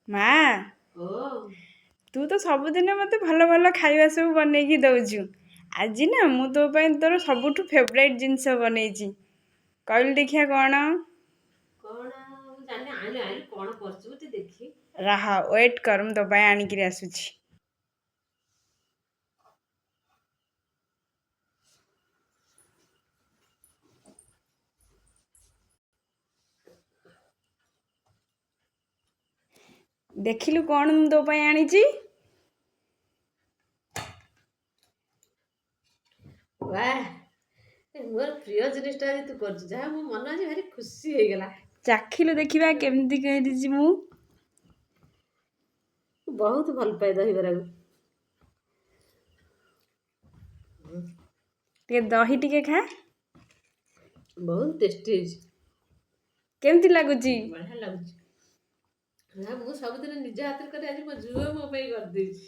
ମା, ଓ। ତୁ ତ ସବୁଦିନ ମୋତେ ଭଲ ଭଲ ଖାଇବା ସବୁ ବନେଇକି ଦେଉଛୁ। ଆଜି ନା ମୁଁ ତୋ ପାଇଁ ତୋର ସବୁଠୁ ଫେବରାଇଟ୍ ଜିନିଷ ବନେଇଛି। କହିଲୁ ଦେଖିଆ କ'ଣ? କଣ ମୁଁ ଜାଣିନି। ଆଣିଲୁ ଆଣିଲୁ, କଣ କରୁଛୁ ଟିକେ ଦେଖି। ରହ, ୱେଟ୍ କର, ମୁଁ ତୋ ପାଇଁ ଆଣିକିରି ଆସୁଛି। ଦେଖିଲୁ କ'ଣ ମୁଁ ତୋ ପାଇଁ ଆଣିଛି। ବାଃ, ଏ ମୋର ପ୍ରିୟ ଜିନିଷଟା ଆଜି ତୁ କରୁଛୁ। ଯାହା ମୋ ମନ ଆଜି ଭାରି ଖୁସି ହେଇଗଲା। ଚାଖିଲୁ ଦେଖିବା କେମିତି କରିଛି ମୁଁ। ବହୁତ ଭଲ ପାଏ ଦହିବରାକୁ। ଟିକେ ଦହି ଟିକେ ଖା। ବହୁତ ଟେଷ୍ଟି ହେଇଛି। କେମିତି ଲାଗୁଛି? ବଢ଼ିଆ ଲାଗୁଛି। ନା, ମୁଁ ସବୁଦିନ ନିଜ ହାତରେ କରେ, ଆଜି ମୋ ଝିଅ ମୋ ପାଇଁ କରିଦେଇଛି।